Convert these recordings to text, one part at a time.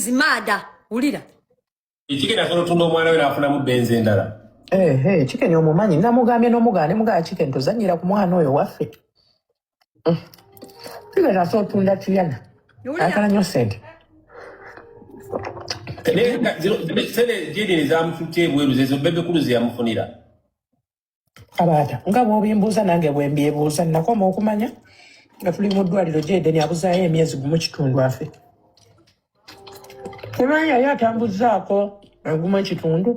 is murder. Wulira. Chicken asobola otunda omwana we n'afunamu benzi endala. Ehe, Chicken omumanyi, namugambye n'omugaana ne mugamba, Chicken, tozannyira ku mwana oyo waffe. Chicken asobola otunda Tiana. Wulira. Ayagala nnyo ssente. Naye nga sente Jaden zamututte ebweru, zezo Bebe Cool ze yamufunira. Kabaata, nga bw'obimbuuza nange bwe mbyebuuza. Nakoma okumanya nga tuli mu ddwaliro, Jaden abuzaayo emyezi 1.5 afe. Temanyi yali atambuzzaako 1.5.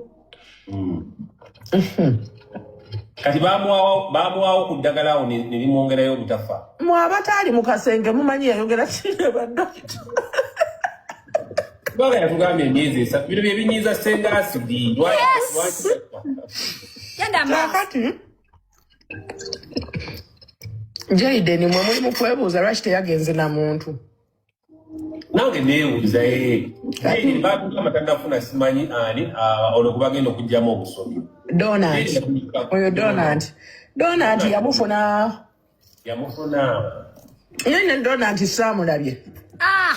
Kati bamuwawo ku ddagala awo ne limwongerayo obutafa. Mwe abataali mu kasenge mumanyi yayogera kire badokita. Kubanga yatugambye emyezi 3. Bino bye binyiiza Ssenga Asidi. Lwaki tafa? Genda maaso. Kaakati Jaden, mwe muli mu kwebuuza lwaki teyagenze na muntu. Nange neewuuza. Jaden batugamba tannafuna simanyi ani, ah, olwo kubagenda okuggyamu obusobyo. Donald. Jaden. Oyo Donald. Donald yamufuna. Yamufuna. Naye ne Donald saamulabye. Ah.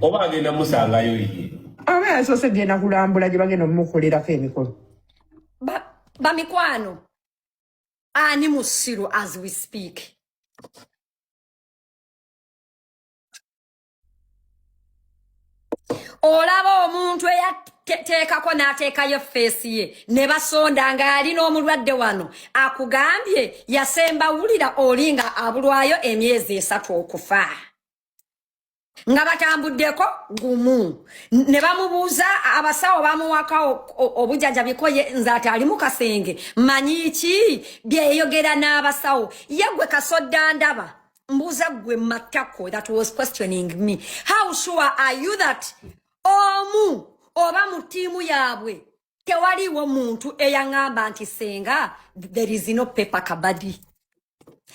Oba agenda musangayo ye. Oba yasoose genda kulambula gye bagenda omumukolerako emikolo. Bamikwano, ani musiru as we speak? Olaba omuntu eyateekako n'ateekayo face ye ne basonda ng'ali n'omulwadde wano, akugambye yasemba wulira oli nga abulwayo emyezi 3 okufa, nga batambuddeko gumu ne bamubuuza, abasawo bamuwaka obujjanjabiko, ye nze ate ali mu kasenge manyi ki byeyogera n'abasawo. Ye gwe Kasodda, ndaba mbuuza gwe matako that was questioning me, how sure are you that omu oba mu ttiimu yaabwe tewaliiwo muntu eyaŋŋamba nti senga there is no paper kabadi?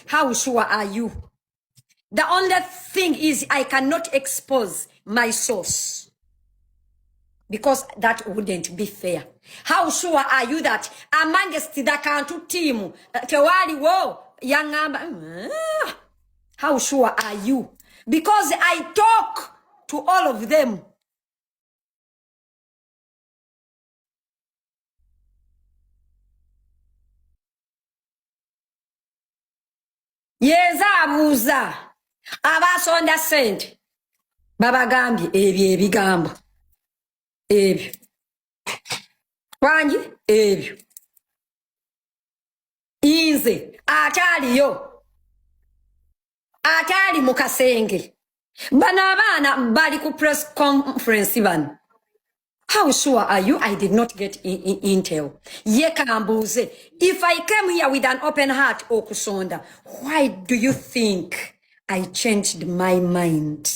How sure are you? The only thing is I cannot expose my source because that wouldn't be fair. How sure are you that amongst the Kantu team tewaliwo yaŋŋamba? How sure are you? Because I talk to all of them. Yenza abuuza abasonda ssente, babagambye ebyo ebigambo ebyo wangi ebyo, nze ataaliyo, ataali mu kasenge. Bano abaana bali ku press conference bano. How sure are you I did not get intel? Ye kambuuze, if I came here with an open heart okusonda, why do you think I changed my mind?